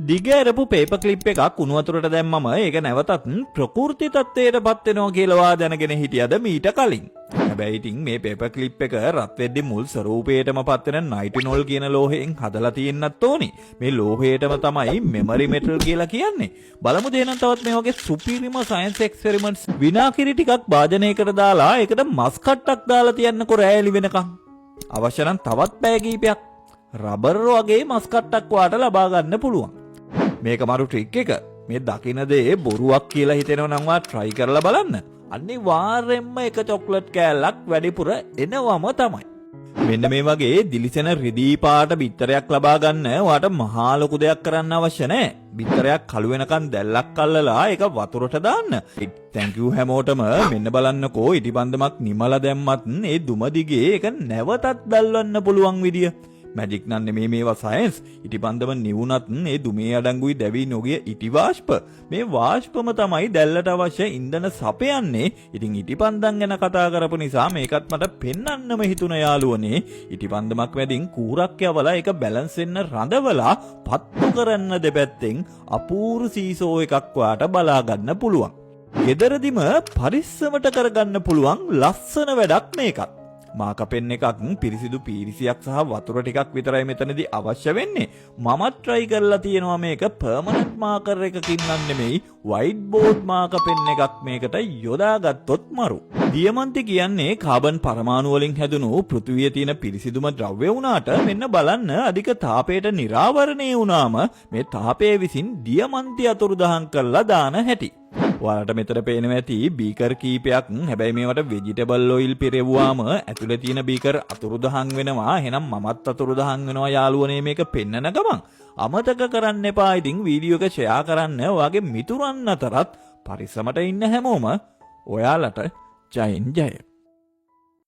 දිග ඇරපු paper clip එකක් උණු වතුරට දැම්මම ඒක නැවතත් ප්‍රකෘති තත්ත්වයට පත් වෙනවා කියලා ඔයා දැනගෙන හිටියද මීට කලින්? හැබැයි ඉතින් මේ පේපර් ක්ලිප් එක රත් වෙද්දි මුල් ස්වරූපයටම පත් වෙන නයිටිනොල් කියන ලෝහයෙන් හදලා තියෙන්නත් ඕනි. මේ ලෝහයටම තමයි මෙමරි මෙටල් කියලා කියන්නේ. බලමු එහෙනම් තවත් මේ වගේ සුපිරිම සයන්ස් එක්ස්පෙරිමන්ට්ස්. විනාකිරි ටිකක් භාජනයකට දාලා ඒකට මස් කට්ටක් දාලා තියන්නකො රෑ එළි වෙනකන්. අවශ්‍ය නම් තවත් පැය කීපයක් රබර් වගේ මස් කට්ටක් ඔයාට ලබා ගන්න පුළුවන්. මේක මරු ට්‍රික් එක. මේ දකින දේ බොරුවක් කියලා හිතෙනවා නම් ඔයා try කරලා බලන්න. අනිවාර්යෙන්ම එක චොක්ලට් කෑල්ලක් වැඩිපුර එනවම තමයි. මෙන්න මේ වගේ දිලිසෙන රිදී පාට බිත්තරයක් ලබා ගන්න ඔයාට මහා ලොකු දෙයක් කරන්න අවශ්‍ය නෑ. බිත්තරයක් කළු වෙනකන් දැල්ලක් අල්ලලා ඒක වතුරට දාන්න. Thank you හැමෝටම. මෙන්න බලන්නකෝ, ඉටිපන්දමක් නිමලා දැම්මත් ඒ දුම දිගේ ඒක නැවතත් දල්වන්න පුළුවන් විදිය. මැජික් නම් නෙමෙයි, මේවා සයන්ස්. ඉටිපන්දම නිවුනත් ඒ දුමේ අඩංගුයි දැවී නොගිය ඉටි වාෂ්ප. මේ වාෂ්පම තමයි දැල්ලට අවශ්‍ය ඉන්ධන සපයන්නේ. ඉතින් ඉටිපන්දම් ගැන කතා කරපු නිසා මේකත් මට පෙන්වන්නම හිතුණ යාළුවනේ. ඉටිපන්දමක් මැදින් කූරක් යවලා ඒක බැලන්ස් වෙන්න රඳවලා පත්තු කරන්න දෙපැත්තෙන් අපූර්ව සීසෝ එකක් ඔයාට බලා ගන්න පුළුවන්. ගෙදරදිම පරිස්සමට කරගන්න පුළුවන් ලස්සන වැඩක් මේකත්. මාකර් පෙන් එකක්, පිරිසිදු පීරිසියක් සහ වතුර ටිකක් විතරයි මෙතනදී අවශ්‍ය වෙන්නේ. මමත් try කරලා තියෙනවා මේක. පර්මනන්ට් මාකර් එකකින් නම් නෙමෙයි, වයිට් බෝඩ් මාකර් පෙන් එකක් මේකට යොදාගත්තොත් මරු. දියමන්ති කියන්නේ කාබන් පරමාණු වලින් හැදුණු පෘථිවියේ තියෙන පිරිසිදුම ද්‍රව්‍ය වුණාට, මෙන්න බලන්න, අධික තාපයට නිරාවරණය වුණාම මේ තාපය විසින් දියමන්ති අතුරුදහන් කරලා දාන හැටි. ඔයාලට මෙතන පේනවා ඇති බීකර් කීපයක්. හැබැයි මේවට වෙජිටබල් ඔයිල් පිරෙව්වාම ඇතුලේ තියෙන බීකර් අතුරුදහන් වෙනවා. එහෙනම් මමත් අතුරුදහන් වෙනවා යාළුවනේ මේක පෙන්නන ගමන්. අමතක කරන්න එපා ඉතින් වීඩියෝ එක ෂෙයා කරන්න ඔයාගේ මිතුරන් අතරත්. පරිස්සමට ඉන්න හැමෝම. ඔයාලට ජයෙන් ජය.